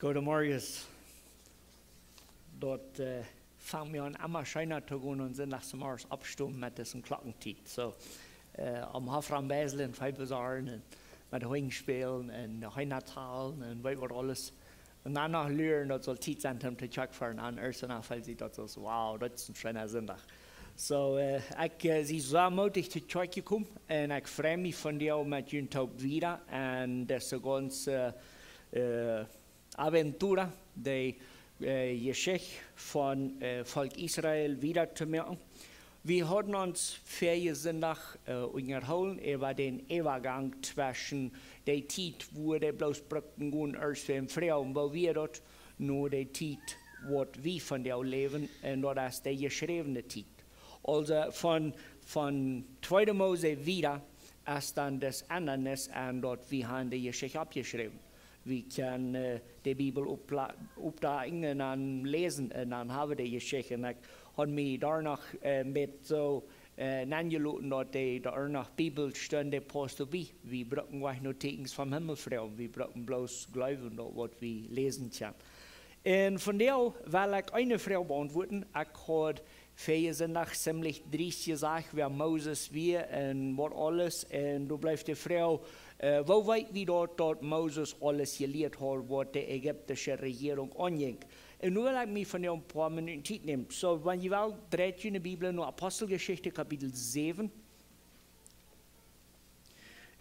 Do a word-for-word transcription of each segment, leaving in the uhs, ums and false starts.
Goodemorjes. Daut äh, fangt mie aun, emma scheena to gonen un sindachs zemorjes oppstonen met dise Klockentiet. Soo, äh, om Hofraum Beisel un Feibesorn un met Hoing spälen un Heena talen un weet waut aules. Un dan noch luren, daut saul Tiet sennen om to Kjoakj foaren. Un ieescht dan felt sikj daut soo, wow, daut es een scheena Sindach. Soo, äh, ekj äh, sie soo mootich to Kjoakj jekomen un ekj frei mie vondoag met junt toop wieda. Un daut es gaunz äh, äh, Aventura, de äh, Jeschicht von äh, Volkj Israel wieda to moaken. Wie hauden ons verjen Sindach äh, unjahoolen äwa dän Äwagank tweschen de Tiet, wua dee bloos brukten gonen ieescht fa een Froag, woo wia daut, no de Tiet, waut wie vondoag läwen, un daut es de jeschräwne Tiet. Aulsoo von, von tweede Mose wieda es dan daut Endanis un daut wie han de Jeschicht oppjeschräwen. Wie kjennen äh, de Bibel oppla-, oppdakjen un dan läsen un dan hab wie de Jeschicht. Un ekj haud mie doa noch äh, met soo äh, nenjeloten, daut de, doa noch Bibelstund, dee paust doabie. Wie brucken nich no Teakjens vom Himmel froagen, wie brucken bloos jleewen, daut waut wie läsen kjennen. Un vondoag well ekj eene Froag beauntwuaden. Ekj haud verjen Sindach ziemlich driest jesajcht, wäa Moses wia un waut aules. Un doa blift de Froag, äh, woo weet wie daut, daut Moses aules jelieet haud, waut de ägiptische Rejierunk aunjinkj? Un nu well ekj mie vondoag een poa Minuten Tiet nämen. Soo, wan jie wellen, dreit june Bibel no Aposteljeschicht, Kapitel säwen.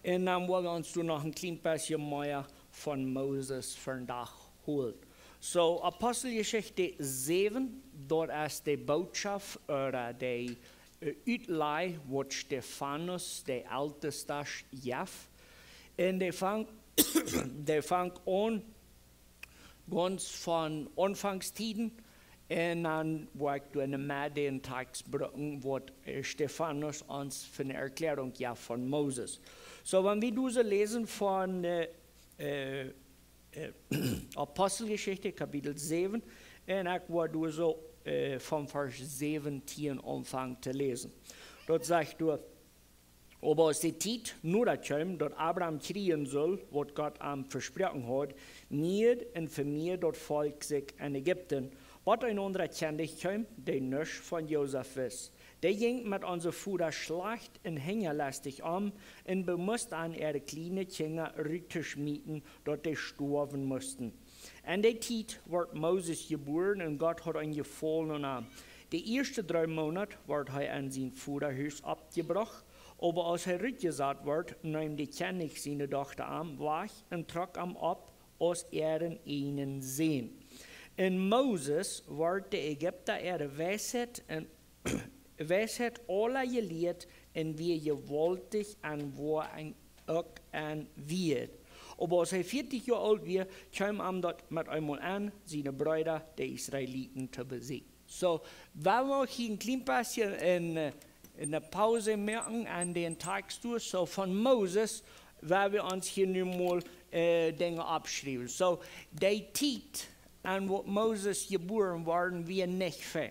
Un dan woa wie ons doa noch een kjlien bät mea von Moses vondoag hoolen. Soo, Aposteljeschicht säwen, daut es de Bootschoft ooda de äh, Utlaj, waut Stefanus, de Eltesta, jeef. Un dee fangt, dee fangt aun, gaunz von Aunfangstieden. Un dan woa ekj doa enne Medd een Tekjst brucken, waut äh, Stefanus ons fa eene Erkjläarunk jeef von Moses. Soo, wan wie dise läsen von äh, äh, äh, Aposteljeschicht, Kapitel säwen, un ekj woa doa soo äh, von Varsch säwentieen aunfangen to läsen. Daut sajcht doa: Oba aus de Tiet noda kjeem, daut Abraham kjrieen sull, waut Gott am vesproaken haud, mieed un vemieed daut Volkj sikj en Ägipten, bat een aundra kjennlich kjeem, dee nuscht von Josef wist. Dee jinkj met onse Vodasch schlajcht un hinjalestich om un bemust an, äare kjliene Kjinja ruttoschmieten, daut dee stoawen musten. En dee Tiet wort Moses jebuaren un Gott haud een Jefaulen aun am. De ieeschte dree Moonat wort hee en sien Voda Hus oppjebrocht, oba aus hee rutjesat wort, neem de Kjennich siene Dochta am wajch un trock am opp aus äaren eenen Sän. Un Moses wort de Ägipta äare Weisheit un Weisheit aula jelieet un wia jewaultich en Woarheit un uk en Wieed. Oba aus hee vieetich Joa oolt wia, kjeem am daut met eemol aun, siene Breeda, de Israeliten, to besieekjen. Soo, wie wellen hia een kjlien bät een, äh, eene Paus moaken aun dän Tekjst doa. Soo, von Moses, woa wie ons hia nu mol äh, Dinja oppschriewen. Soo, dee Tiet, aun waut Moses jebuaren wort, wia nich fein.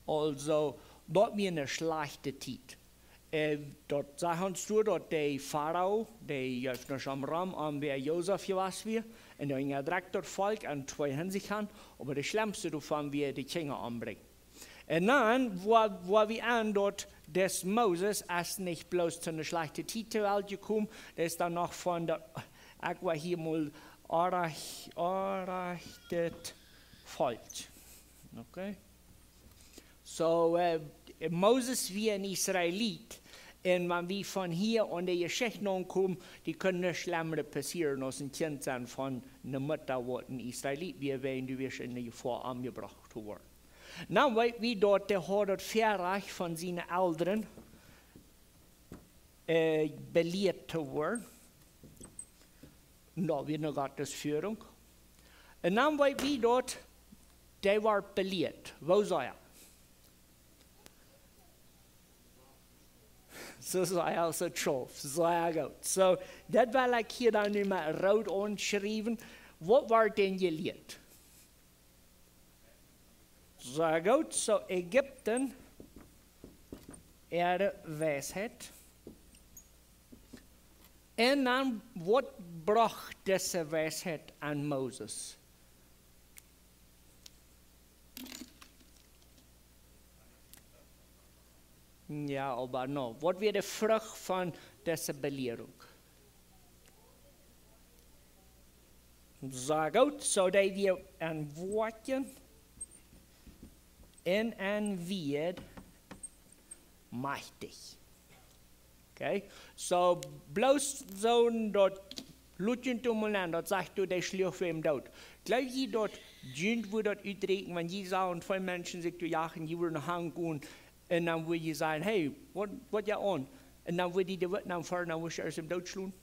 Aulsoo, daut wia eene schlajchte Tiet. Äh, daut sajcht ons doa, daut de Farao, dee jeef nuscht om rom, om wäa Josef jewast wia, un dee unjadrekjt daut Volkj en twee Hinsichten, oba de schlemmste doavon wia de Kjinja ombrinjen. Un dan, woo, woo wie aun daut, dis Moses es nich bloos to eene schlajchte Tiet to Welt jekomen, dee es dan noch von de, ekj woa hia mol orrajcht, orrajchtet Volkj. Okay? Soo, äh, Moses wia een Israelit. Un wan wie von hia aun de Jeschicht nokomen, dee kunn nuscht schlemret passieren aus een Kjint sennen von eene Mutta, waut een Israelit wia, wäajen du wieescht en de Jefoa omjebrocht to woaren. Dan weet wie, daut dee haud daut Väarajcht von siene Elren äh, belieet to woaren. Un daut wia eene Gottesfüarunk. Un dan weet wie, daut dee wort belieet. Woo sea? Soo sea aus et schauft. Sea goot. Soo, daut well ekj hia dan nu mau root aunschriewen. Waut wort dän jelieet? Sea goot, soo Ägipten, äare Weisheit. Un dan, waut brocht dise Weisheit aun Moses? Jo, oba no, waut wia de Frucht von dise Belierunk? Soo goot, soo dee wia een Wuat un een Wieed majchtich. Okay? Soo, bloos soo daut lutjen to molen, daut sajcht, du, dee schluach wäm doot. Jleew jie daut, jie wudden daut uträakjnen, wan jie sagen, twee Menschen sikj doa jagen, jie wudden hangen gonen, un dan wudd jie sajen, hey, waut, waut jie aun? Un dan wudd dee de Wut nämen fa, dan wudd jie am dootschlonen.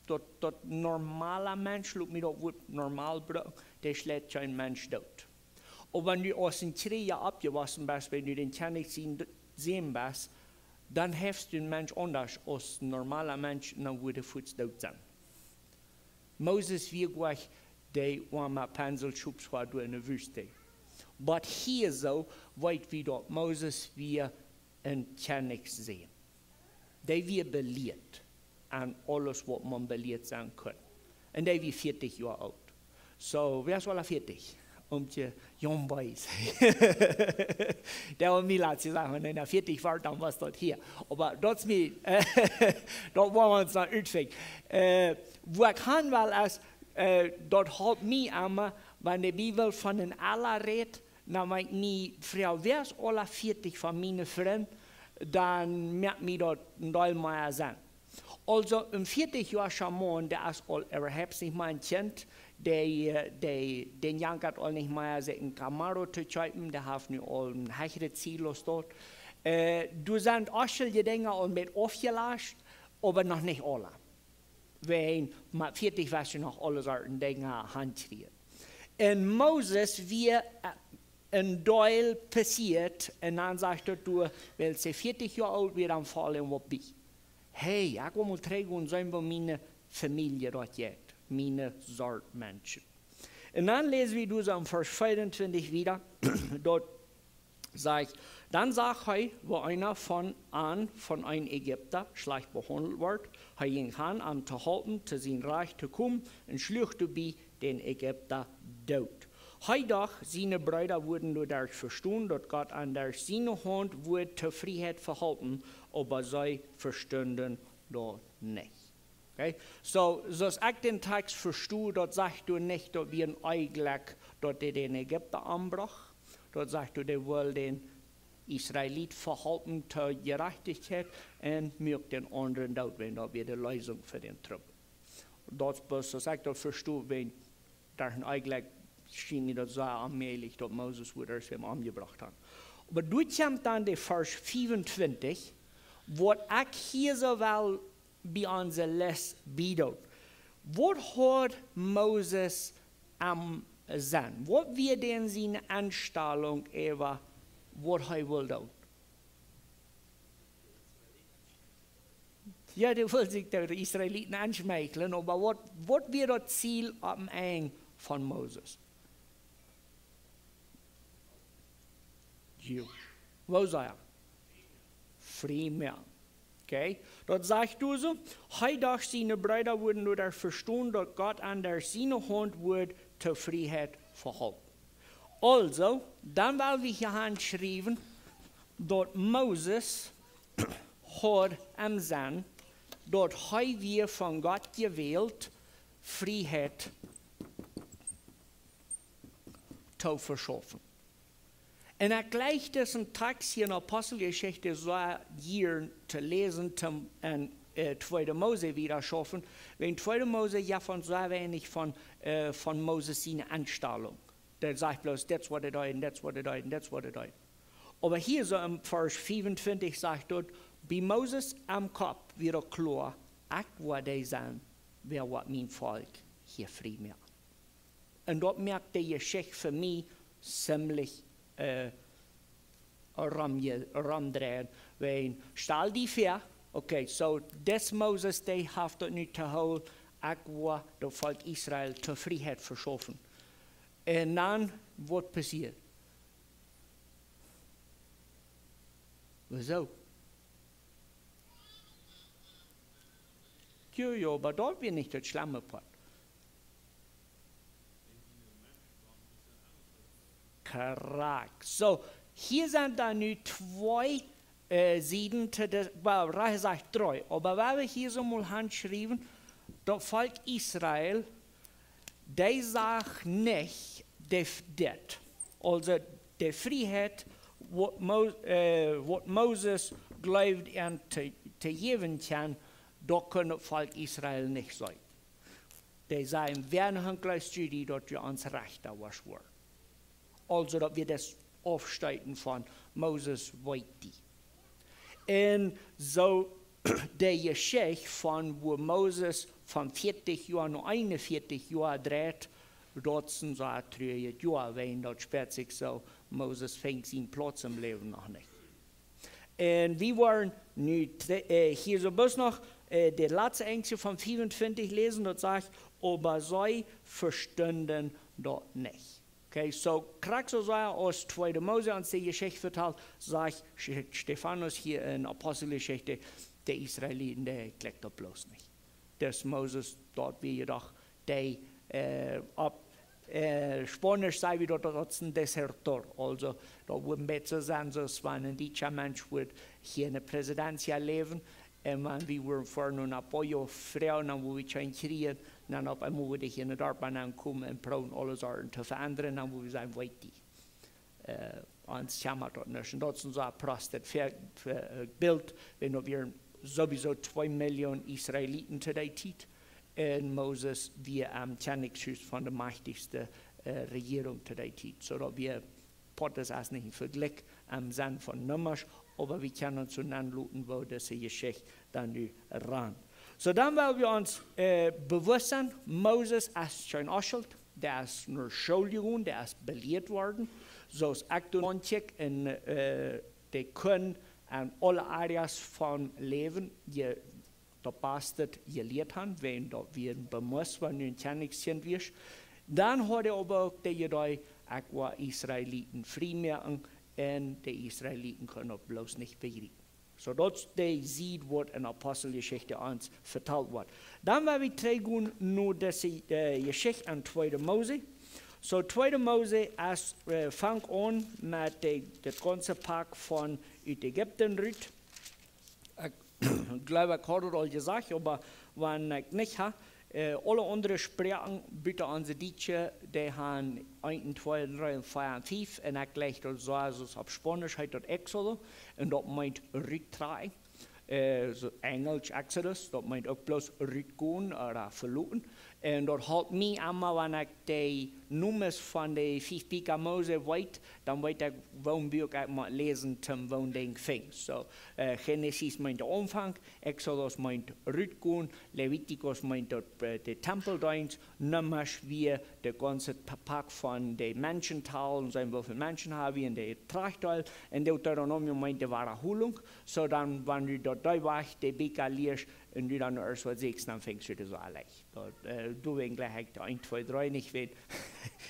Daut, daut normala Mensch, lot mie daut Wuat normal brucken, dee schlajcht kjeen Mensch doot. Oba wan du aus een Kjrieja oppjewossen best, wan du dän Kjennich sien, sien best, dan hast du een Mensch aundasch aus een normala Mensch, un dan wudd hee fuaz doot sennen. Moses wia jlikj dee oama Penjel Schopshoad doa enne Wüste. Oba hia soo weet wie daut Moses wia een Kjennichssän. Dee wia belieet aun aules waut maun belieet sennen kunn. Un dee wia vieetich Joa oolt. Soo, wäa es aul aul vieetich? Omkje Jan Beis. Dee haud mie latst jesajcht, wan eena vieetich wort, dan wia daut hia. Oba daut es mie, daut woa wie ons noch utfinjen. Äh, wua ekj han well es, äh, daut halpt mie emma, wan de Bibel von een Ella rät, dan wan ekj mie froag, wäa es aul vieetich von miene Frind, dan moakt mie daut een Deel mea Senn. Aulsoo, een vieetich Joa Schaman, dee es aul äwahaupt nich mea een Kjint, dee, äh, dee, dän jankat aul nich mea, sikj een Camaro to kjeepen, dee haft nu aul een hechret Ziel aus daut. Äh, doa sent aul väl Dinja aul met aufjelascht, oba noch nich aule. Wan, oba vieetich wia je noch aule Sorten Dinja hankjrieen. Un Moses wia, äh, een Deel passieet, un dan sajcht daut doa, wiels hee vieetich Joa oolt wia, dan foll am waut bie. Hey, ekj well mol trigj gonen seenen, woo miene Famielje daut jeit, miene Sort Menschen. Un dan läs wie doa soo em Varsch veeauntwintich wieda, daut sajcht, dan sach hee, woo eena von an, von een Ägipta, schlajcht behaundelt wort. Hee jinkj han, am to halpen, to sien Rajcht to komen, un schluach doabie dän Ägipta doot. Hee docht, siene Breeda wudden doaderch vestonen, daut Gott an derch siene Haunt wudd to Frieheit vehalpen, oba see vestunden daut nich. Okay? Soo, soo aus ekj dän Tekst vesto, daut sajcht doa nich, daut wia een Onjlekj, daut hee dän Ägipta ombrocht. Daut sajcht doa, hee wull dän Israelit vehalpen to Jerajchtichkjeit un muak dän aundren doot, wan daut wia de Leesunk fa dän Trubbel. Daut es bloos, soo aus ekj daut vesto, wan daut een Onjlekj, schien mie daut sea onmäajlich, daut Moses wudd ieescht wäm omjebrocht han. Oba doa kjemt dan de Varsch veeauntwintich, waut ekj hia soo well bie onse Lest biedoonen. Waut haud Moses aum Senn? Waut wia dän siene Enstalunk äwa waut hee wull doonen? Jo, dee wull sikj de Israeliten enschmeichlen, oba waut, waut wia daut Ziel aum Enj von Moses? Jo. Woo säd hee? Frie moaken. Okay? Daut sajcht doa soo, hee docht, siene Breeda wudden doaderch vestonen, daut Gott an derch siene Haunt wudd to Frieheit vehalpen. Aulsoo, dan well wie hia hanschriewen, daut Moses haud aum Senn, daut hee wia von Gott jewält, Frieheit to veschaufen. Un ekj jleich disen Tekst hia en Aposteljeschicht soo jieren to läsen, toom, un, äh, Tweede Mose wieda schaufen, wiels Tweede Mose jeft ons sea weinich von, äh, von Moses siene Enstalunk. Dee sajcht bloos, that's what it is, and that's what it is, and that's what it is. Oba hia soo em Varsch veeauntwintich sajcht daut, bie Moses aum Kopp wia daut kloa, ekj woa dee sennen, wäa woat mien Volkj hia frie moaken. Un daut moakt de Jeschicht fa mie ziemlich, äh, rom-, romdreien. Wan, stal die väa, okay, soo, dis Moses, dee haft daut nu to hoolen, ekj woa daut Volkj Israel to Frieheit veschaufen. Un dan, waut passieet? Wuasoo? Jo, jo, oba daut wia nich daut schlemme Poat. Korrekt. So, hia sent dan nu twee äh, Sieden to de, well, rajcht jesajcht dree. Oba wan wie hia soo mol hanschriewen, daut Volkj Israel, dee sach nich de, dit. Aulsoo de Frieheit, waut Mo-, äh, waut Moses jleewd an to, to jäwen kjennen, daut kunn daut Volkj Israel nich seenen. Dee säden, wäa en Hunjt jleeft, daut du ons Rechta woascht woaren. Aulsoo daut wia daut Aufsteeten von Moses, weet jie. Un soo de Jeschicht von woo Moses von vieetich Joa no eenunvieetich Joa dreit, daut sent soo trurje Joa, wan daut spält sikj soo, Moses finjt sienen Plauz em Läwen noch nich. Un wie woaren nu tre-, äh, hia soo bloos noch, äh, de latste Enjstje von fiefuntwintich läsen, daut sajcht, oba see vestunden daut nich. Okay, so, krakjt soo aus tweede Mose ons de Jeschicht vetalt, sajcht Sch-, Stefanus hia en Aposteljeschicht, de Israeliten, dee jlikjt daut bloos nich. Dis Moses, daut wia je doch dee, äh, opp, äh, Spaunisch saj wie daut, daut es een desertor. Aulsoo, daut wudd een bät soo sennen, soo aus wan een dietscha Mensch wudd hia en de Presidencia läwen, un wan wie wudden fa een apoyo froagen, dan wudd wie kjeen kjrieen, dan opp eemol wudd ekj en daut Darp aunkomen un proowen aule Sachen to veendren, dan wudd wie sajen, weet jie, äh, ons kjemmat daut nich. Un daut es soo een prostet Ver-, Ver-, äh, Bilt, wan daut wieren sowieso twee Million Israeliten to dee Tiet. Un Moses wia aum Kjennichshus von de majchtichste, äh, Rejierunk to dee Tiet. So daut wia, Poat es nich een Vejlikj em Senn von Nummasch, oba wie kjennen ons soo nenloten, woo dise Jeschicht dan nu rant. So, dan well wie ons, äh, bewusst sennen, Moses es kjeen Onschult, dee es no School jegonen, dee es belieet worden, soo aus ekj doa auncheck, un, äh, dee kunn en aule Areas von Läwen je daut baste jelieet han, wan daut wia een Bemoss, wan nu een Kjennichsjint wia. Dan haud hee oba uk de Jedee, ekj woa Israeliten frie moaken, un de Israeliten kunnen daut bloos nich bejriepen. So, daut es de Sied, waut en Aposteljeschicht ons vetalt woat. Dan woa wie trigjgonen no dise, äh, Jeschicht en tweede Mose. So, tweede Mose es, äh, fangt aun met de, daut gaunze Pak von ut Ägipten rut. Ekj jleew, ekj haud daut aul jesajcht, oba wan ekj nich ha, äh, aule aundre Sproaken, buta onse Dietsche, dee han eent un twee un dree un vea un fief, un ekj jlikj daut soo aus opp Spaunisch heet daut Éxodo, un daut meent ruttrakjen. Äh, soo Enjelsch Exodus, daut meent uk bloos rutgonen ooda veloten. Un daut halpt mie emma, wan ekj de Nomes von de fief Bieekja Mose weet, dan weet ekj, woon Buak ekj mott läsen, toom woon Dinkj finjen. So, äh, Genesis meent de Aunfank, Exodus meent rutgonen, Levitikus meent daut, äh, de Tempeldeenst, Nummasch wia de gaunze Pa-, Pak von de Menschental, un seenen woo väl Menschen ha wie en de Trajchtdeel, un Deuteronomium meent de Wadaholunk. So dan, wan du daut dee Wajch, de Bieekja liest, un du dan ieescht waut sitst, dan fangst du daut soo aun. Daut, äh, du wan jlikj ekj eent, twee, dree nich weet,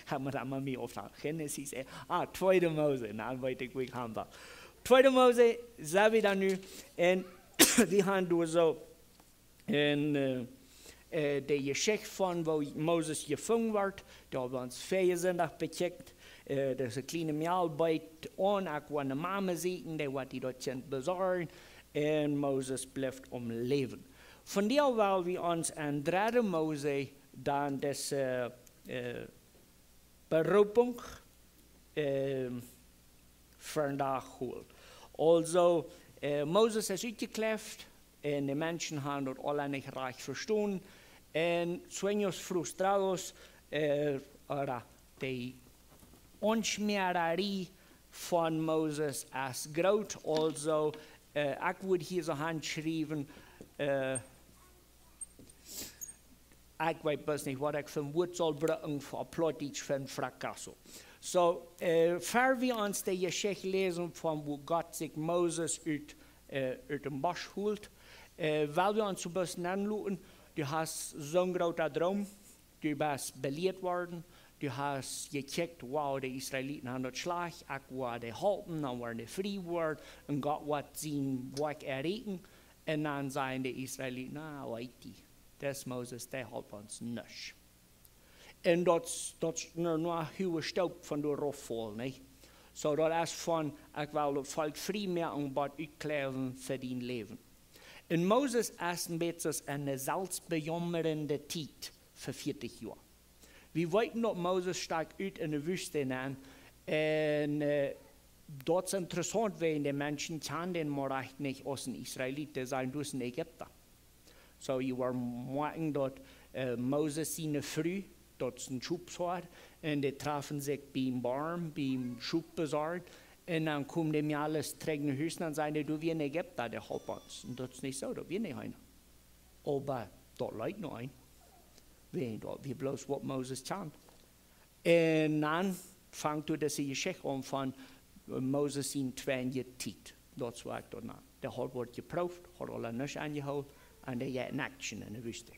ha wie dan mau mea opp Genesis, äh, ah, tweede Mose, dan weet ekj, woo ekj han well. Tweede Mose, sent wie dan nu, un wie han doa soo, un, äh, äh, de Jeschicht von woo Moses jefungen woat, daut ha wie ons väajen Sindach bekjikjt, äh, daut es een kjlienet Mejal, beit aun, ekj woa ne Mame sieekjen, dee woat die daut Kjint besorjen, un Moses blift aum Läwen. Vondoag well wie ons en dredde Mose dan dise, äh, Beroopunk, ähm, vondoag holen. Aulsoo, äh, Moses es utjekjläft un de Menschen han daut aula nich rajcht vestonen. Un sueños frustrados, äh, ooda de Onschmäararie von Moses es groot. Aulsoo, äh, ekj wudd hia soo hanschriewen, äh, ekj weet bloos nich, waut ekj fa een Wuat saul brucken fa Plautdietsch fa een fracaso. So, äh, ver wie ons de Jeschicht läsen von woo Gott sikj Moses ut, äh, ut däm Bosch holt, äh, well wie ons soo bloos nenloten, du hast soon groota Droom, du best belieet worden, du hast jekjikjt, wow, de Israeliten han daut schlajcht, ekj woa dee halpen, dan woaren dee frie woaren, un Gott woat sien Woakj erreichen. Un dan sajen de Israeliten, na, weet jie, Dis Moses, dee halpt ons nuscht. Un daut, daut es ne, ne huage Stoop von doa rauf faulen, nich? Soo, daut es von, ekj well daut Volkj frie moaken, bat utkjleewen fa dien Läwen. Un Moses es een bät en eene selfstbejaumerende Tiet fa vieetich Joa. Wie weeten daut Moses stakj ut en de Wüste nenn. Un, äh, daut es interessaunt, wäajen de Menschen kjanen dän mau rajcht nich aus een Israelit, dee sajen, du best een Ägipta. Soo, jie woaren moakjen daut, äh, Moses siene Fru, daut es een Schopshoad, un dee trafen sikj biem Borm, biem Schop besorjen, un dan komen dee mea aules trigj no Hus, dan sajen dee, du, wia een Ägipta, dee holp ons. Un daut es nich soo, daut wia nich eena. Oba daut leet no een. Wäajen daut wia bloos waut Moses kjand. Un dan fangt doa dise Jeschicht aun von, äh, Moses siene tweede Tiet. Daut es waut ekj doa nand. Dee haud woat jeprooft, haud aul nuscht aunjehoolen, un dee jeit en action en de Wüste.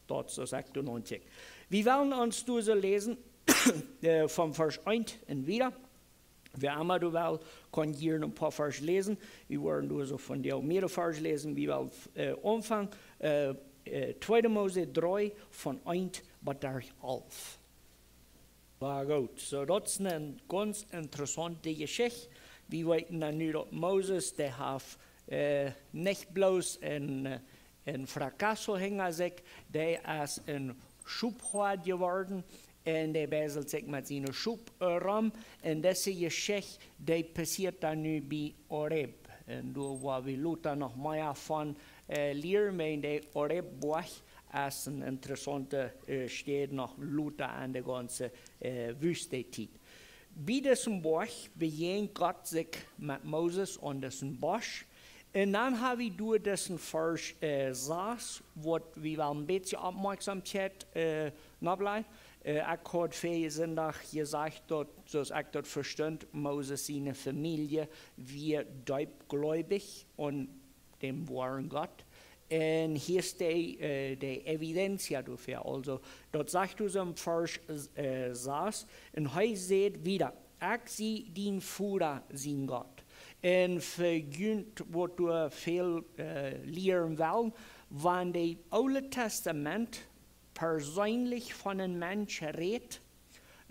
Daut es, soo aus ekj doa nand kjikj. Wie wellen ons doa soo läsen, äh, von Varsch eent un wieda. Wäa emma doa well, kaun hia een poa Varsch läsen. Wie woaren doa soo von dee mea Varsch läsen. Wie wellen, äh, aunfangen, äh, äh, tweede Mose dree von eent bat alf. Wada goot. Soo, daut es eene gaunz interessante Jeschicht. Wie weeten dan nu daut Moses, dee haft, äh, nich bloos een, äh, een Fracaso hinja sikj, dee es een Schophoad jeworden un dee bäselt sikj met siene Schop, äh, rom. Un dise Jeschicht, dee passieet dan nu bie Horeb. Un doa woa wie lota noch mea von, äh, lieren, wiels de Horeb Boajch es eene interessante, äh, Städ noch lota en de gaunze, äh, Wüstetiet. Bie disen Boajch bejäajent Gott sikj met Moses aun disen Boajch. Un dan hab wie doa disen Varsch, äh, sas, waut wie wellen een bät Oppmoakjsomkjeit, äh, noblei. Äh, ekj haud väajen Sindach jesajcht daut, soo aus ekj daut vestunt, Moses siene Famielje wia deepjleewich aun dän woaren Gott. Un hia es de, äh, de Evidenz doafäa. Aulsoo, daut sajcht doa en Varsch, äh, sas, un hee sajcht wieda, ekj sie dien Voda sien Gott. Un fa junt waut doa väl, äh, lieren wellen, wan daut Oole Testament persöönlich von een Mensch rät,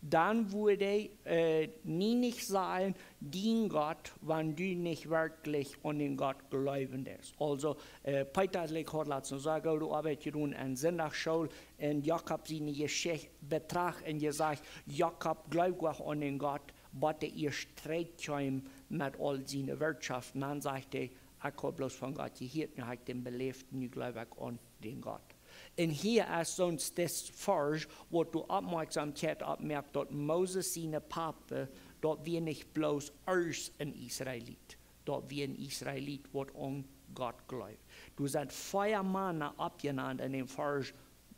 dan wudd hee, äh, nie nich sajen, dien Gott, wan du nich werkjlich aun dän Gott jleewen deist. Aulsoo, äh, Peter, ekj haud latst soo goode Oabeit jedonen aun Sindachschool un Jakob siene Jeschicht betracht un jesajcht, Jakob jleewd uk aun dän Gott, bat hee ieescht Striet kjeem met aul siene Wirtschoft. Dan sajcht hee, ekj haud bloos von Gott jehieet, nu hab ekj dän beläft, nu jleew ekj aun dän Gott. Un hia es soont dis Varsch, waut de Oppmoakjsomkjeit oppmoakt, daut Moses siene Papa, daut wia nich bloos ieescht een Israelit, daut wia een Israelit, waut aun Gott jleewd. Doa sent vea Mana oppjenant en dän Varsch,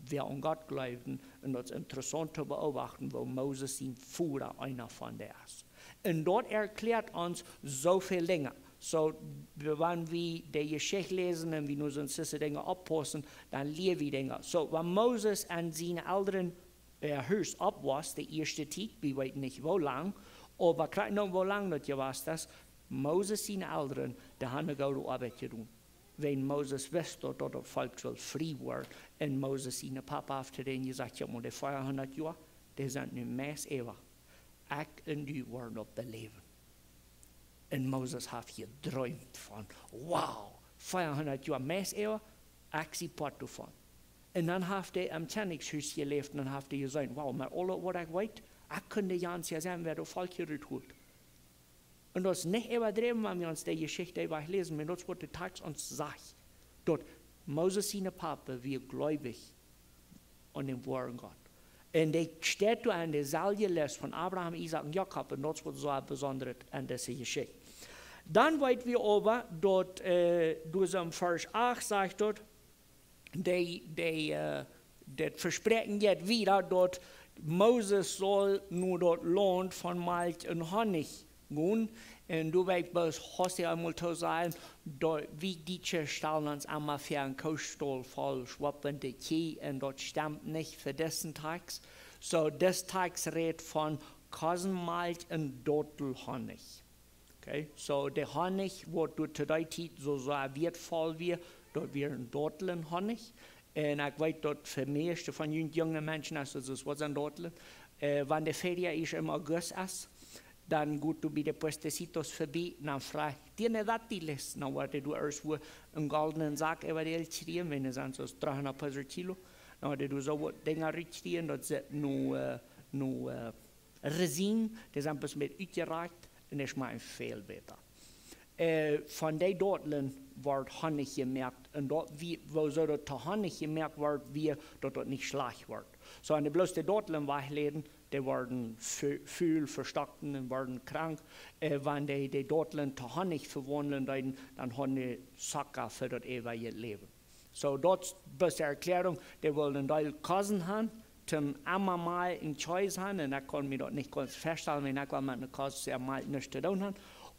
waut aun Gott jleewden, un daut es interessaunt to beobachten, woo Moses sien Voda eena von dee es. Un daut erkjläat ons soo väl Dinja. Soo, wan wie de Jeschicht läsen un wie nu soone Dinja oppaussen, dan lia wie Dinja. Soo, wan Moses en siene Elren, äh, Hus oppwoss, de ieeschte Tiet, wie weeten nich woo lang, oba krakjt no woo lang daut jewast es, Moses siene Elren, dee haben eene goode Oabeit jedonen. Wiels Moses wist daut, daut daut Volkj sull frie woaren. Un Moses siene Papa haft to dän jesajcht, jo, mau de veahundat Joa, dee sent nu meist äwa. Ekj un du woaren daut beläwen. Un Moses haft jedreemt von, wow, veahundat Joa meist äwa, ekj sie Poat doavon. Un dan haft hee em Kjennichshus jeläft un dan haft hee jeseenen, wow, mau aules waut ekj weet, ekj kunn de gaunze Tiet seenen, wäa daut Volkj hia rut haud. Un daut es nich äwadräwen, wan wie ons de Jeschicht wajchläsen, wiels daut es waut de Takst ons sajcht, daut Moses siene Papa wia jleewich aun dän woaren Gott. Un dee steit doa aun deselwje List von Abraham, Isaak un Jakob, un daut es waut soo besonda aun dise Jeschicht. Dan weet wie oba daut, äh, doa en Varsch acht sajcht daut, dee, dee, äh, daut Vespräakjen jeit wieda, daut Moses saul no daut Launt von Malkj un Honnich gonen. Un doa well ekj bloos haustich eemol too sajen, daut wie Dietsche stalen ons emma väa een Koostol voll schwoppende Kjie, un daut stemt nich fa disen Takst. Soo, dis Takst rät von Kosenmalkj un Dotelhonnich. Okay, soo de Honnich, waut doa to dee Tiet soo, soo wieetvoll wia, daut wia een Dotelhonnich. Un ekj weet daut fa mieeschte von junt junge Menschen, aus daut es waut sent Doatlen, wan de Feria es em August es, dan got du bie de puestecitos vebie un dan frajcht: "¿Tiene dátiles?" Dan woat doa ieescht wua een goldnen Sak äwa de Eld kjrieen, wan et sent soo dreehundat Peso Kilo. Dan woat doa soo waut Dinja rutkjrieen, daut sent nu, nu Resinen, dee sent bloos met utjerakjt un dee schmakjen väl bäta. Von dee Doatlen woat Honich jemoakt un daut, woo soo daut to Honich jemoakt woat, wia daut daut nich schlajcht woat. Soo wan dee bloos de Doatlen wajchläden, dee worden ful, vestokjt un worden krank. Wan dee de Doatlen to Honich vewaundlen deeden, dan hauden dee Zocka fa daut eewje Läwen. Soo daut es de Erkjläarunk. Dee wullen een Deel Kosen han, toom emma mea en Kjees han, un ekj kaun mie daut nich gaunz väastalen, wan ekj well met ne Kos sea mea nuscht to doonen han.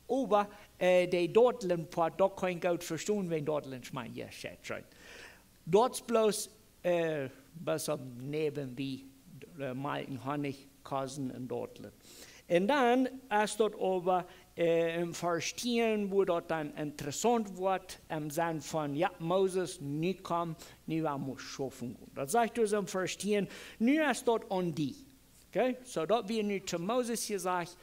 Oba de Doatlen Poat, daut kaun ekj goot vestonen, wan Doatlen schmakjen sea scheen. Daut es bloos, bloos soo näbenbie, Malkjen, Honich, Kosen un Doatlen. Un dan es daut oba em Varsch tieen, wua daut dan interessaunt woat, em Senn von: "Jo, Moses, nu komm, nu woa wie schaufen gonen." Daut sajcht doa em Varsch tieen: "Nu es daut aun die." Okay? Soo daut wia nu to Moses jesajcht: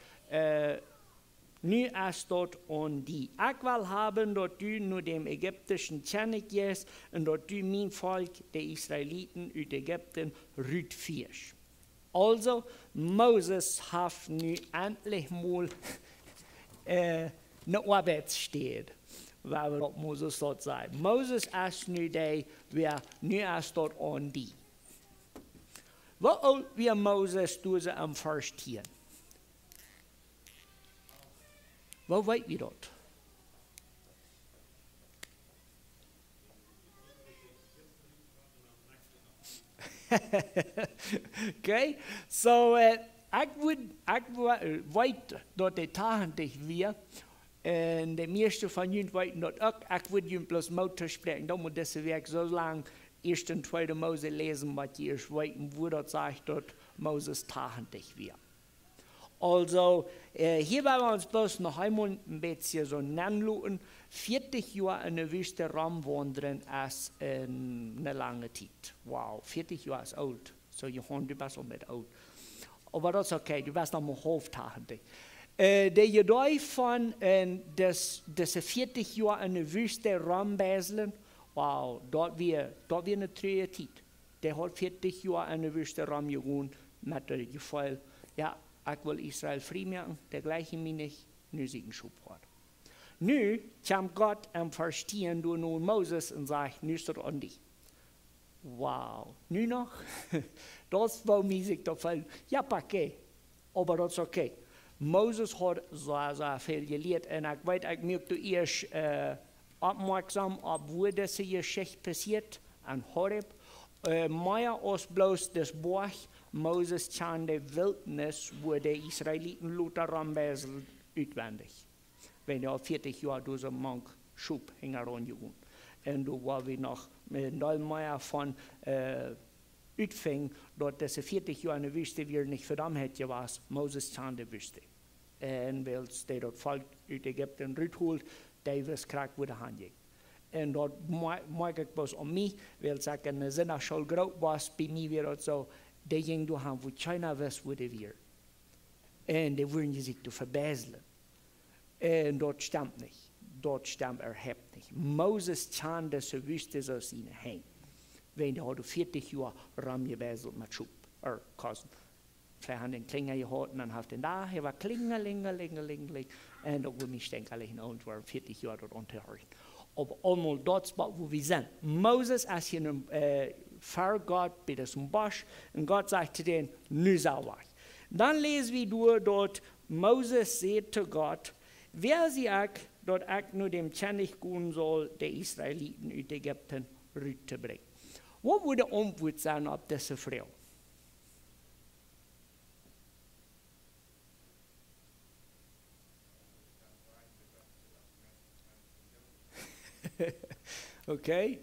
"Nu es daut aun die. Ekj well haben, daut du no däm ägiptischen Kjennich jeist un daut du mien Volkj, de Israeliten, ut Ägipten rutfieescht." Aulsoo, Moses haft nu entlich mol ne Oabeitsstäd, wua wie daut Moses daut sajen. Moses es nu dee, wua nu es daut aun die. Woo oolt wia Moses doa em Varsch tieen? Woo weet wie daut? Okay, soo ekj wudd, ekj weet daut dee tachentich wia. Un de mieeschte von junt weeten daut uk. Ekj wudd junt bloos Moot toospräakjen, daut mott dise Wäakj soo lang Ieeschte un Tweede Mose läsen, waut jie ieescht weeten, wua daut sajcht daut Moses tachentich wia. Aulsoo, hia woa wie ons bloos noch eemol een bät soo nenloten. Vieetich Joa en de Wüste romwaundren es ne lange Tiet. Wow, vieetich Joa es oolt. Soo, Johan, du best aul met oolt. Oba daut es okay, du best noch mau haulf tachentich. De Jedee von dise vieetich Joa en de Wüste rombeislen, wow, daut wia ne trurje Tiet. Dee haud vieetich Joa en de Wüste romjegonen met daut Jefeel: "Jo, ekj well Israel frie moaken, dee jlikjen mie nich, nu sie ekj een Schophoad." Nu kjemt Gott em Varsch tieen doa no Moses un sajcht: "Nu es daut aun die." Wow, nu noch? Daut es woo mie sikj daut feelt. Jo, okay. Oba daut es okay. Moses haud soo, soo väl jelieet un ekj weet, ekj muak doa ieescht oppmoaksom opp wua dise Jeschicht passieet, aun Horeb. Mea aus bloos dis Boajch, Moses kjand de Wiltnis, wua de Israeliten lota rombeislen, utwendich. Wan dee aul vieetich Joa doa soo mank Schop hinjaraun jegonen. Un doa woa wie noch een Deel mea von utfinjen, daut dise vieetich Joa en de Wüste wia nich fa Dommheit jewast. Moses kjand de Wüste. Un wiels dee daut Volkj ut Ägipten ruthold, dee wist krakjt wua dee han jinkj. Un daut moak ekj bloos aun mie, wiels ekj en ne Sindachschool groot wia, bie mie wia daut soo, dee jinjen doa han wua kjeena wist wua dee wieren. Un dee wudden sikj doa vebeislen. Un daut stemt nich. Daut stemt äwahaupt nich. Moses kjand dise Wüste soo aus siene Henj. Wan dee haud vieetich Joa romjebeiselt met Schop, ea Kosen. Veleicht haft dee een Kjlinja jehaut un dan haft dee doa, hee wia Kjlingelingelingelingeling. Un daut wudd mie stinkjlich en Oagen woaren, vieetich Joa daut auntohorchen. Oba emol daut es waut wie sent. Moses es hia ver Gott bie disen Bosch un Gott sajcht to dän: "Nu sell wie." Dan läs wie doa daut Moses säd to Gott: "Wäa sie ekj, daut ekj no däm Kjennich gonen saul, de Israeliten ut Ägipten rut to brinjen?" Waut wudd de Auntwuat sennen opp dise Froag? Okay.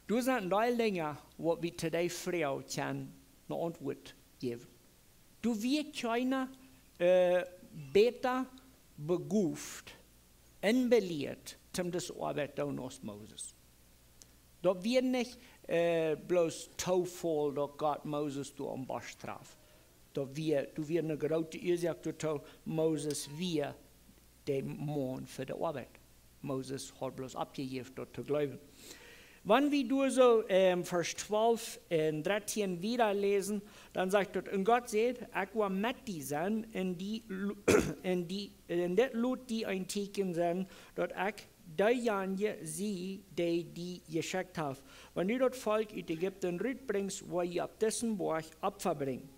Doa sent een Deel Dinja waut wie to dee Froag kjennen ne Auntwuat jäwen. Doa wia kjeena bäta begoft un belieet toom dise Oabeit doonen aus Moses. Daut wia nich äh, bloos Toofall, daut Gott Moses doa aum Bosch traf. Daut wia, doa wia eene groote Uasoak doatoo, Moses wia de Maun fa de Oabeit. Moses haud bloos oppjejäft, daut to jleewen. Wan wie doa soo ähm, Varsch twalf un dartieen wieda läsen, dan sajcht daut: Un Gott säd: Ekj woa met die sennen, un, die, lo- un, die, un dit lot die een Tieekjen sennen, daut ekj deejanje sie, dee die jeschekjt haft. Wan du daut Volkj ut Ägipten rutbrinjst, woa jie opp disen Boajch Opfa brinjen.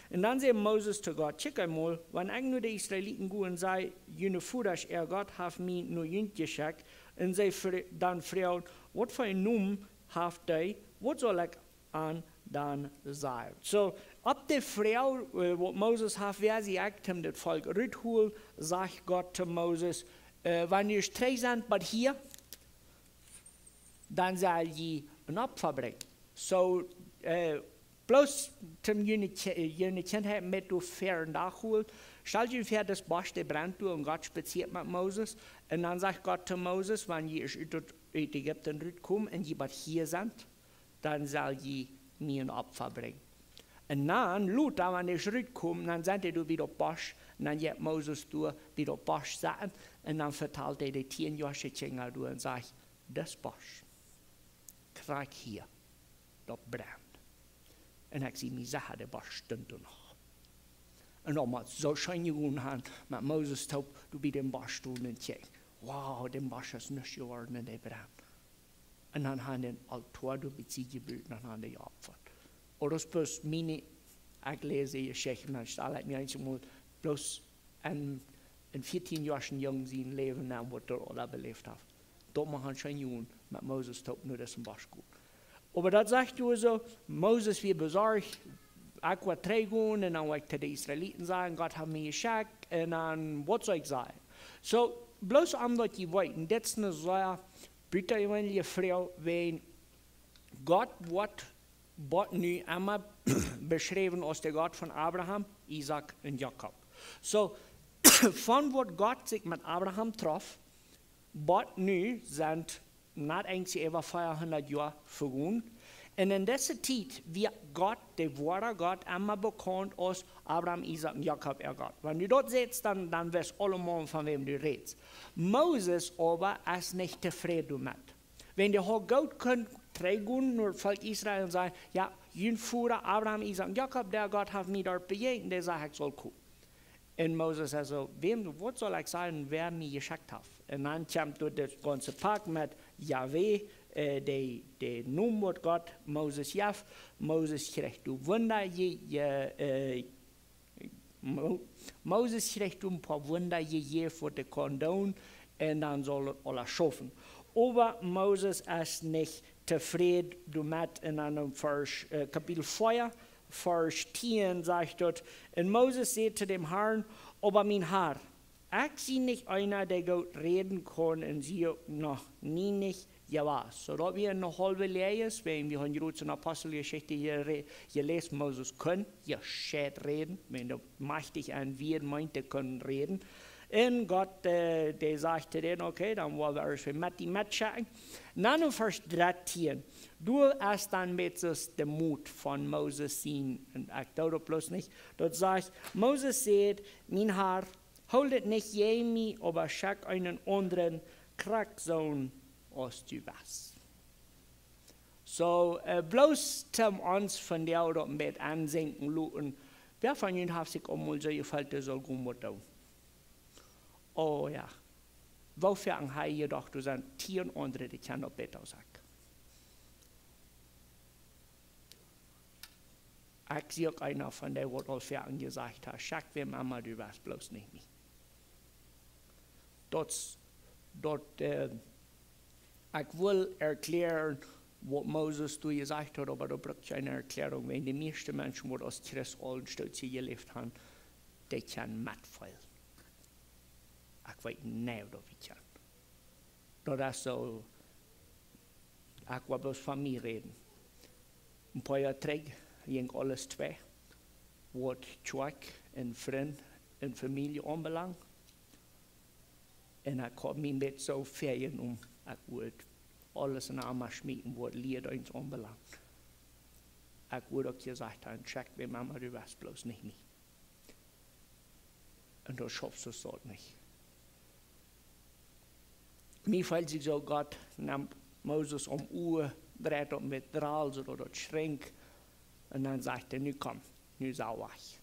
Un dan säd Moses to Gott: Kjikj eemol, wan ekj no de Israeliten go un saj: June Vodasch äa Gott haft mie no junt jeschekjt, un see fr- dan froagen: Waut fa een Nomen haft dee? Waut saul ekj an dan sajen? Soo, opp de Froag äh, waut Moses haft, wäa sie ekj, toom daut Volkj rutholen, sajcht Gott to Moses: äh, Wan jie trigj sent bat hia, dan sell jie een Opfa brinjen. Soo äh, bloos toom june Kje- june Kjinja met doa väaren Dach holen. Stalt junt väa, dis Bosch dee brent doa, un Gott spazieet met Moses. Un dan sajcht Gott to Moses: Wan jie ieescht ut, ut Ägipten rutkomen un jie bat hia sent, dan sell jie mie een Opfa brinjen. Un dan, lota, wan dee ieescht rutkomen, dan sent dee doa bie daut Bosch, un dan jeit Moses doa bie daut Bosch sitten, un dan vetalt hee de tieen Joasche Kjinja doa un sajcht: Dis Bosch, krakjt hia, daut brent. Un ekj sie mie secha, de Bosch stunt doa noch. Un daut mott soo scheen jegonen haben, met Moses toop doa bie dän Bosch stonen un kjikjen: Wow, dän Bosch es nuscht jeworden un dee brent. Un dan haben dee een Altoa doa bie sikj jebut un dan haben dee jeopfat. Ooda bloos miene, ekj läs de Jeschicht un dan stal ekj mie eensjemol bloos een, een vieetieen Joascha Jung sien Läwen aun, waut hee aula beläft haft. Daut mott scheen jegonen haben, met Moses toop no disen Bosch gonen. Oba daut sajcht doa soo, Moses wia besorcht: Ekj woa trigj gonen un dan woa ekj to de Israeliten sajen: Gott haft mie jeschekjt, un dan, waut saul ekj sajen? Soo, bloos om daut jie weeten, dit es eene sea butajeweenelje Froag, wiels Gott woat, woat nu emma beschräwen aus de Gott von Abraham, Isaak un Jakob. Soo, von waut Gott sikj met Abraham trof, bat nu sent nat eent äwa veahundat Joa vegonen. Un en dise Tiet wia Gott, de woare Gott, emma bekaunt aus Abraham, Isaak un Jakob äa Gott. Wan du daut sajchst, dan, dan weetst aulemol, von wäm du rätst. Moses oba es nich tofräd doamet. Wan dee haud goot kunt trigj gonen no daut Volkj Israel un sajen: Jo, jun Voda Abraham, Isaak un Jakob, dee Gott haft mie doa bejäajent, dee säd, ekj saul komen. Un Moses säd soo: Wäm, waut saul ekj sajen, wäa mie jeschekjt haft? Un dan kjemt doa daut gaunze Pak met Jahwe, äh, de, de Nomen, waut Gott Moses jeef. Moses kjrieech doa Wunda je, je, äh, Mo- Moses kjrieech doa een poa Wunda jejäft, waut hee kunn doonen, un dan sull daut aules schaufen. Oba Moses es nich tofräd doamet. Un dan en Varsch, äh, Kapitel vea, Varsch tieen sajcht daut: Un Moses säd to däm Harn: Oba mien Har, ekj sie nich eena, dee goot räden kaun, un sie uk noch nie nich jewast. Soo daut wia eene haulwe Läajes, wiels wie haben jrod en Aposteljeschicht jere- jeläst, Moses kunn jescheit räden, wiels daut majchtich en wia, meent, hee kunn räden. Un Gott, äh, dee säd dan: Okay, dan woa wie ieescht met die metschekjen. Dan en Varsch dartieen, doa es dan met soo de Moot von Moses sien, un ekj doo daut bloos nich. Daut sajcht: Moses säd: Mien Har, hool dit nich jäajen mie, oba schekj eenen aundren, krakjt soo aus du best. Soo, äh, bloos toom ons vondoag daut een bät aunseenen loten. Wäa von junt haft sikj aul mol soo jefeelt, dee saul goot waut doonen? Oh jo. Woo väl han jie jedocht, doa sent tieen aundre, dee kjennen daut bäta aus ekj? Ekj sie uk eena von dee, waut aul väl jesajcht haft: Schekj wäm emma du west, bloos nich mie. Daut, daut, äh, ekj well erkjläaren, waut Moses doa jesajcht haud, oba daut brukt kjeene Erkjläarunk, wiels de mieeschte Menschen, waut aus Christ aul een Stootje jeläft haben, dee kjennen metfeelen. Ekj weet nich, daut wie kjennen. Daut es soo, ekj woa bloos von mie räden. Een poa Joa trigj jinkj aules twei, waut Kjoakj un Frind un Famielje aunbelangd. Un ekj haud mie een bät soo väajenomen, ekj wudd aules en Ama schmieten, waut Lia ons aunbelangt. Ekj wudd uk jesajcht haben: Schekj wäm emma du west, bloos nich mie. Un daut schaufst du daut nich. Mie felt sikj soo, Gott nemt Moses aum Oa, dreit daut met Drall, soo daut daut schrinkjt. Un dan sajcht hee: Nu komm, nu sell wajch.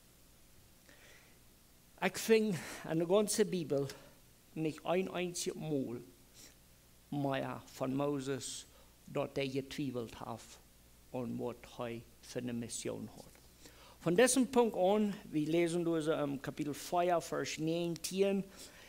Ekj finj en de gaunze Bibel nich een eensjet Mol mea von Moses, daut hee jetwiewelt haft aun waut hee fa eene Mission haud. Von disen Punkt aun, wie läsen doa soo em Kapitel vea, Varsch näajentieen: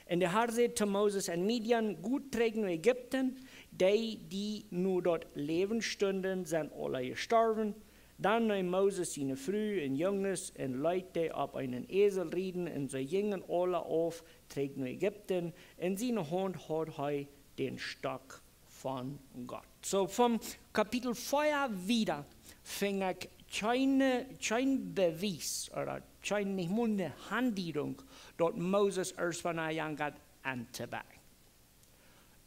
Un de Har säd to Moses en Midian: Go trigj no Ägipten, dee, dee nu doa läwen stunden, sent aula jestorwen. Dan neem Moses siene Fru un Junges un leet dee opp eenen Esel rieden, un see jinjen aula auf trigj no Ägipten. En siene Haunt haud hee dän Stock von Gott. Soo, von Kapitel vea wieda finj ekj kjeene, kjeen Bewies, ooda kjeen, nich mol eene Aundiedunk, daut Moses ieescht von Gott aunjefungen haud.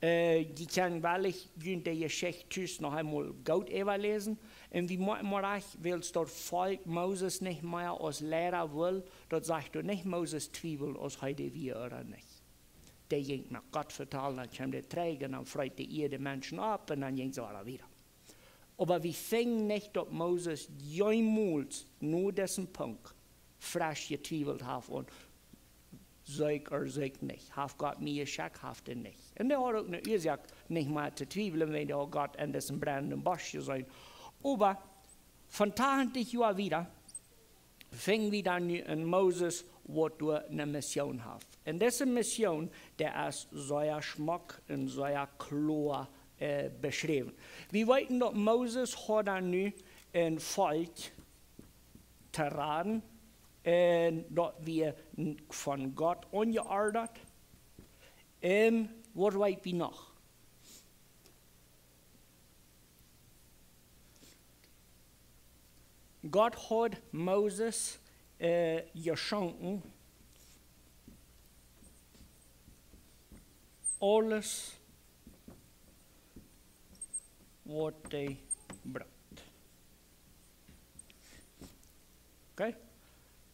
Äh, jie kjennen wellich junt de Jeschicht tus noch eemol goot äwaläsen. Un wie motten mau rajcht, wiels daut Volkj Moses nich mea aus Liera wull, daut sajcht doa nich, Moses twiewelt, aus hee dee wia ooda nich. Dee jinkj no Gott vetalen, dan kjeem dee trigj un dan freet dee ea de Menschen opp un dan jinkj see wada wieda. Oba wie finjen nich, daut Moses jemols no disen Punkt fresch jetwiewelt haft aun sikj ooda sikj nich. Haft Gott mie jeschekjt, haft hee nich. Un hee haud uk eene Uasoak nich mea to twiewlen, wiels hee haud Gott en disen brennenden Bosch jeseenen. Oba von tachentich Joa wieda finj wie dan nu en Moses, waut doa eene Mission haft. Un dise Mission, dee es sea schmock un sea kloa, äh, beschräwen. Wie weeten, daut Moses haud dan nu een Volkj to raden, un daut wia n-, von Gott aunjeordat. Un waut weet wie noch? Gott haud Moses, äh, jeschonken aules, waut hee brukt. Okay?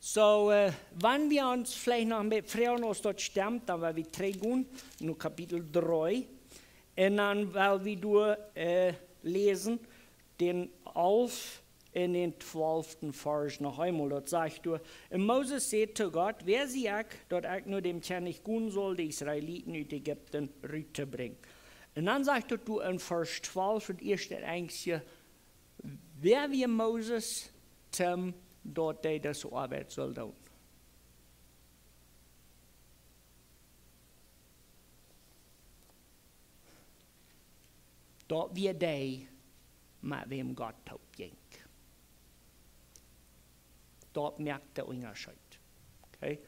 Soo, äh, wan wie ons veleicht noch een bät froagen, aus daut stemt, dan well wie trigjgonen no Kapitel dree. Un dan well wie doa, äh, läsen, dän alf un dän twalften Varsch noch eemol. Daut sajcht doa: Un Moses säd to Gott: Wäa sie ekj, daut ekj no däm Kjennich gonen saul, de Israeliten ut Ägipten rut to brinjen? Un dan sajcht daut doa en Varsch twalf, daut ieeschte Enjstje: Wäa wia Moses, toom daut hee dise Oabeit sull doonen? Daut wia dee, met wäm Gott toop jinkj. Daut moakt dän Unjascheet. Okay?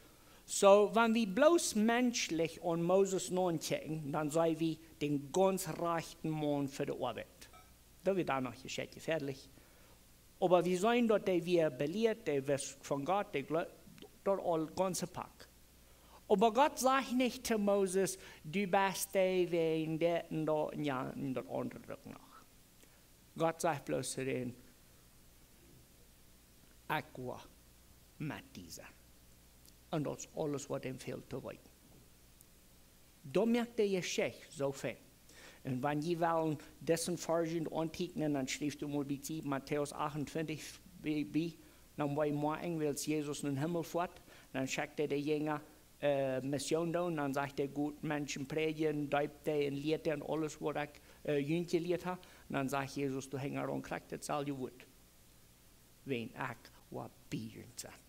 Soo, wan wie bloos menschlich aun Moses nodenkjen, dan seenen wie dän gaunz rajchten Maun fa de Oabeit. Daut wia dan noch jeschekjt, jefoarlich. Oba wie seenen, daut hee wia belieet, hee wist von Gott, hee jleewd, daut aule gaunze Pack. Oba Gott sajcht nich to Moses: Du best dee wäajen dit un daut un jo un daut aundre uk noch. Gott sajcht bloos to dän: Ekj woa met die sennen. Un daut es aules, waut am fält to weeten. Daut moakt de Jeschicht soo fein. Un wan jie wellen disen Varsch auntieekjnen, dan schrift mol bie Matäus achtuntwintich bie, bie, dan woa jie moakjen, wiels Jesus nom Himmel foat, dan schekjt hee de Jinja, äh, Mission doonen, dan sajcht hee: Go Menschen prädjen, deept dee un lieet dee en aules, waut ekj, äh, junt jelieet hab. Dan sajcht Jesus: Doa hinjaraun krakjt daut selwje Wuat, wäajen ekj woa bie junt sennen.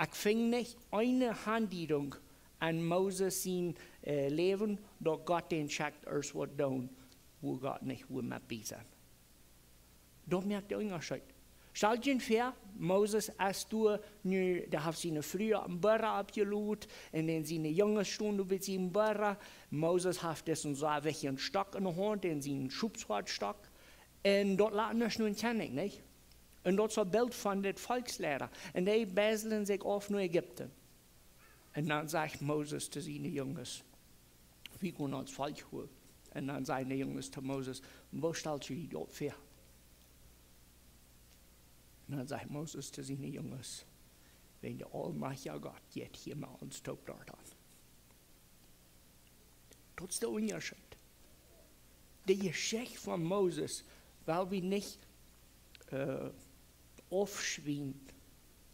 Ekj finj nich eene Aundiedunk en Moses sien, äh, Läwen, daut Gott dän schekjt ieescht waut doonen, wua Gott nich wudd met bie sennen. Daut moakt dän Unjascheet. Stalt junt väa, Moses es doa nu, dee haft siene Fru opp een Burra oppjelot, un dan siene Junges stonen doa bie sien Burra. Moses haft disen sea wichtjen Stock en de Haunt, dän sien Schopshoadstock. Un daut lat nuscht no een Kjennich, nich? Un daut es een Bilt von dit Volkjsleida. Un dee beislen sikj auf no Ägipten. Un dan sajcht Moses to siene Junges: Wie gonen ons Volkj holen. Un dan säden de Junges to Moses: "Woo stalt du die daut väa?" Un dan säd Moses to siene Junges: "Wan de aulmajchtja Gott jeit hia met ons toop doa aun." Daut es de Unjascheet. De Jeschicht von Moses, woa wie nich, äh, aufschwinjen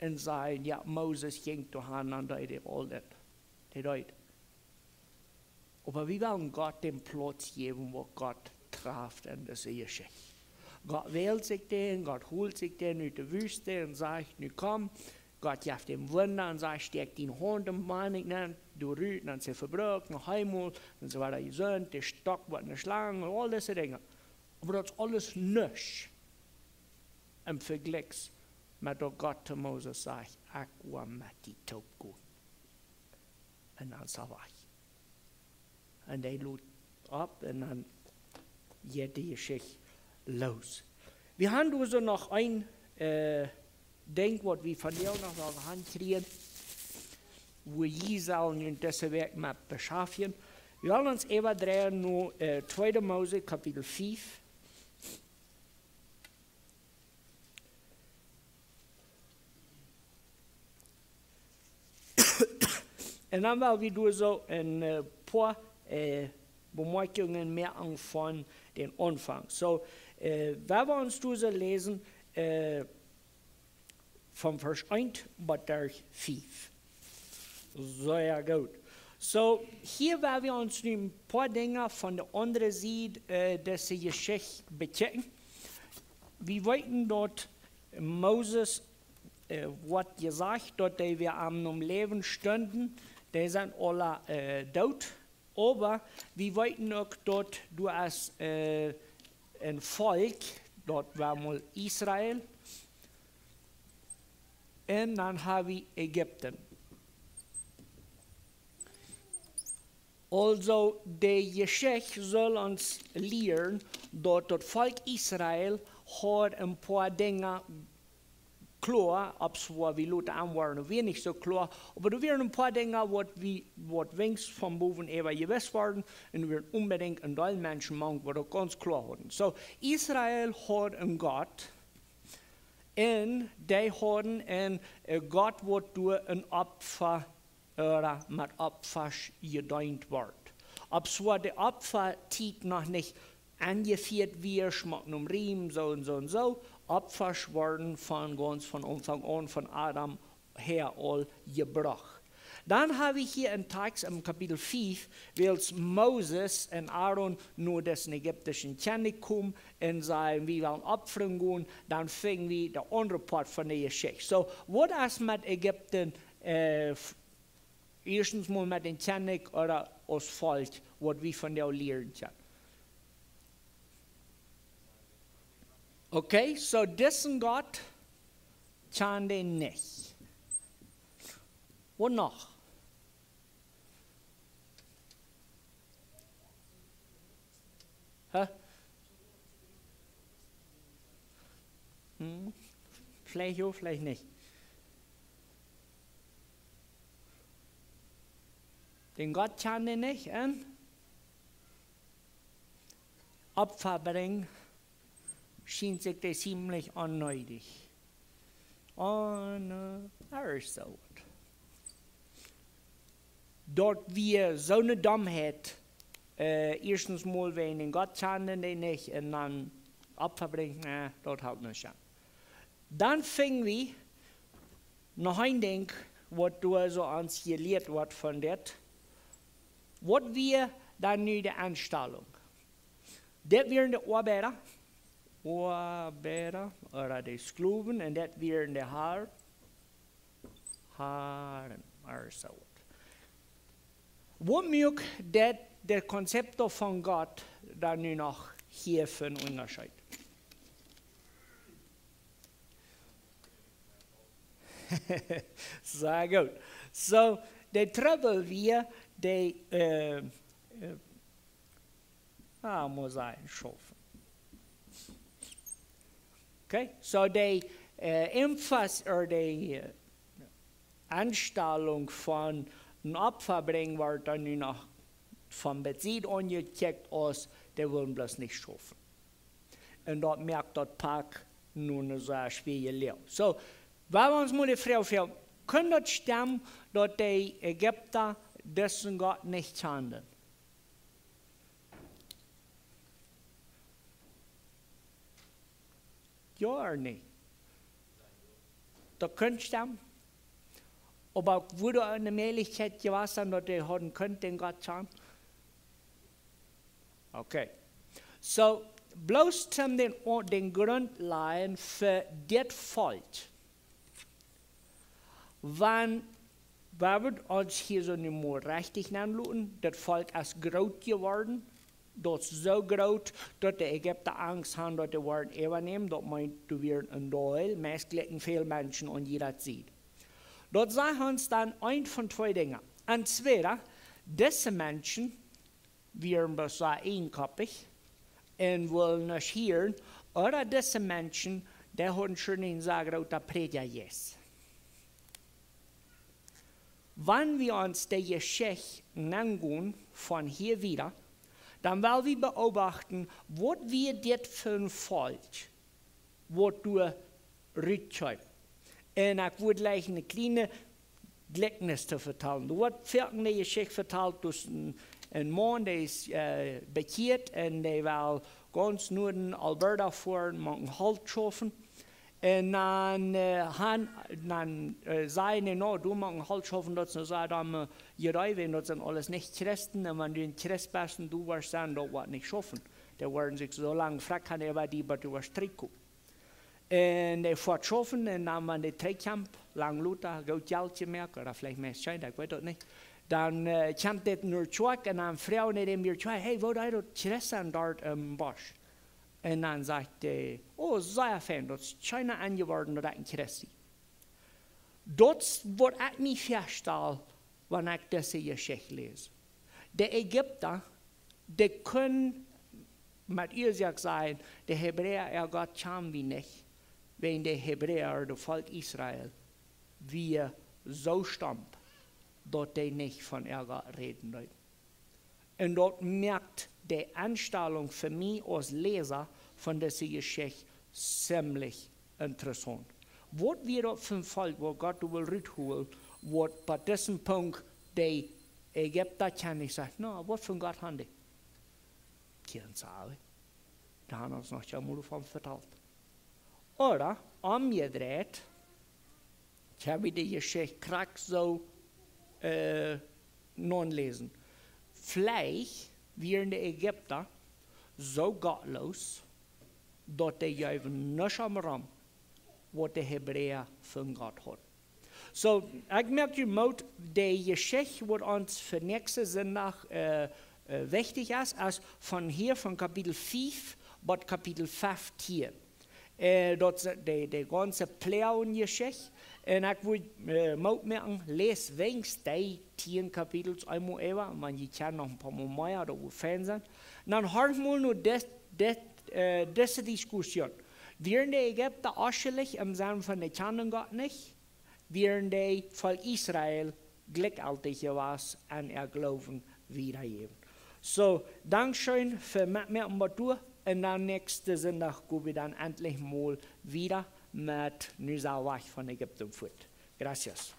un sajen: "Jo, Moses jinkj doa han un deed aul daut." Dee deed. Oba wie wellen Gott dän Plauz jäwen, waut Gott traft en dise Jeschicht. Gott wält sikj dän, Gott holt sikj dän ut de Wüste un sajcht: "Nu komm." Gott jeft am Wunda un sajcht: "Stekj diene Haunt em Wunda nenn, doa rut, un dan sie vebroaken, un hee mol, un soo wieda jesunt, de Stock woat ne Schlang", un aul dise Dinja. Oba daut es aules nuscht em Vejlikj met daut Gott to Moses sajcht: "Ekj woa met die toop gonen." Un dan es hee wajch. Un dee lot opp un dan jeit de Jeschicht loos. Wie haben doa soo noch een, äh, Dinkj, waut wie vondoag noch wellen ankjrieen, wua jie sellen junt dise Wäakj met beschaftjen. Wie wellen ons äwadreien no, äh, Tweede Mose, Kapitel fief. Un dan well wie doa soo een, äh, poa, äh, Bemoakjungen moaken von dän Aunfank. Soo, äh, wan wie ons doa soo läsen, äh, von Varsch eent bat Varsch fief. Sea goot. Soo, hia woa wie ons nu een poa Dinja von de aundre Sied, äh, dise Jeschicht bekjikjen. Wie weeten daut Moses, äh, woat jesajcht, daut dee, waut am nom Läwen stunden, dee sent aula, äh, doot. Oba wie weeten uk, daut doa es, äh, een Volkj, daut wia mol Israel. Un dan hab wie Ägipten. Aulsoo, de Jeschicht saul ons lieren, daut daut Volkj Israel haud een poa Dinja kloa, opp soo waut wie loten aunwoaren, wia nich soo kloa, oba doa wieren een poa Dinja, waut wie, waut weens von bowen äwa jewist wieren, un doa wieren onbedinjt een Deel Menschen mank, waut daut gaunz kloa hauden. Soo, Israel haud een Gott, un dee hauden een, äh, Gott, waut doa een Opfa, ooda met Opfasch jedeent wort. Opp soo waut de Opfatiet noch nich aunjefieet wia, schmock nom Riem, soo un soo un soo. Opfasch worden von gaunz von Aunfank aun, von Adam häa aul jebrocht. Dan hab wie hia een Takjst em Kapitel fief, wiels Moses un Aaron no dän ägiptischen Kjennich komen un säden: "Wie wellen opfren gonen", dan finj wie de aundre Poat von de Jeschicht. Soo, waut es met Ägipten, äh, f-, ieeschtens mol met dän Kjennich ooda aus Volkj, waut wie von dee lieren kjennen? Okay, soo disen Gott kjanden dee nich. Waut noch? Hä? Hm? Veleicht jo, veleicht nich. Dän Gott kjanden dee nich un Opfa brinjen schient sikj dee ziemlich onneedich. Un, äh, doa es soo waut. Daut wia soone Domheit, äh, ieeschtens mol wäajen dän Gott kjanden dee nich un dan Opfa brinjen, nä, daut halpt nich aun. Dan finj wie noch een Dinkj, waut doa soo ons jelieet woat von dit. Waut wia dan nu de Enstalunk? Dit wieren de Oabeida, Oabeida, ooda de Sklowen, un dit wieren de Har-, Haren, ooda soo waut. Waut muak daut, de Konzept von Gott dan nu noch hia fa een Unjascheet? Sea goot. Soo, de Trubbel wia, de, äh, äh, ah, mott ekj schaufen. Okay, soo de, äh, Emfass ooda de, äh, Enstalunk von een Opfa brinjen woat dan nu noch von Besied aunjekjikjt aus, dee wullen bloos nich schaufen. Un daut moakt daut Volkj nu een sea schwierijet Läwen. So, wan wie ons mol de Froag stalen, kunn daut stemmen, daut de Ägipta disen Gott nich kjanden? Jo, nä? Daut kunn stemmen. Oba wudd doa eene Mäajlichkjeit jewast sennen, daut dee hauden kunt dän Gott kjanen? Okay. So, bloos om dän, dän Grunt lajen fa dit Volkj. Wan, wan wie ons hia soo nu mol rechtich aunluaren, daut Volkj es groot jeworden, daut es soo groot, daut de Ägipta Angst haben, daut dee woaren äwanämen, daut meent, doa wieren een Deel, meist jlikj väl Menschen aun jiede Sied. Daut sajcht ons dan eent von twee Dinja. Entweder, dise Menschen wieren bloos soo eenkoppich un wullen nuscht hieren, ooda dise Menschen, dee hauden schwoa een sea groota Prädjajeist. Wan wie ons de Jeschicht aungonen von hia wieda, dan well wie beobachten, waut wia dit fa een Volkj, waut doa rutkjeem. Un ekj wudd jlikj een kjlienet Jlikjnis to vetalen. Doa woat foaken de Jeschicht vetalt, daut een, een Maun, dee es, äh, bekjieet un dee well gaunz no Alberta foaren, mau een Holt schaufen. Un dan, äh, han, dan, äh, säden dee, no, du motst een Holt schaufen, daut es een sea domme, äh, Idee, wiels daut sent aules nich Christen, un wan du een Christ best un du woascht sennen, daut woat nich schaufen. Dee woaren sikj soo lang frakjren äwa die, bat du woascht trigjkomen. Un dee foat schaufen un dan, wan dee trigjkjemt, lang lota, goot Jelt jemoakt, ooda veleicht mea Jelt, ekj weet daut nich. Dan, äh, kjemt dit no Kjoakj un dan froagen dee däm wada, hey, woo deist daut Christ sennen doa em Bosch? Un dan sajcht dee, oh, sea fein, daut es kjeena enjeworden, daut ekj een Christ sie. Daut es waut ekj mie väastal, wan ekj dise Jeschicht läs. De Ägipta, dee kunnen met Uasoak sajen, de Hebräa äa Gott kjanen wie nich, wiels de Hebräa, daut Volkj Israel, wia soo stomp, daut dee nich von äa Gott räden deeden. Un daut moakt de Enstalunk fa mie aus Läsa von dise Jeschicht ziemlich interessaunt. Waut wia daut fa een Volkj, waut Gott wull rutholen, waut bie disen Punkt de Ägipta kjennen säden, no, waut fa een Gott haben dee? Kjeen Ahnunk. Dee haben ons noch kjeenmol doavon vetalt. Ooda, omjedreit, ekj hab de Jeschicht krakjt soo, äh, noläsen. Veleicht wieren de Ägipta soo gottloos, daut dee jeewen nuscht om, waut de Hebräa fa een Gott hauden. So, ekj moak junt Moot, de Jeschicht, waut ons fa näakjsten Sindach, äh, äh, wichtich es, es von hia von Kapitel fief bat Kapitel feftieen. Äh, daut es de, de gaunze Ploagenjeschicht. Un ekj wudd, äh, Moot moaken, läs weens dee tieen Kapitels eemol äwa, wan jie kjennen noch een poa mol mea, daut wudd fein sennen. Dan horcht mol no dit, dit, äh, dise Diskussion. Wieren de Ägipta onschullich em Senn von dee kjanden Gott nich? Wieren dee Volkj Israel jlikjjeltich jewast aun äa Gloowen wiedajäwen? So, dankscheen fa metmoaken waut doa. Un dan näakjsten Sindach go wie dan entlich mol wieda met Nu sell wajch von Ägipten fuat. Gracias.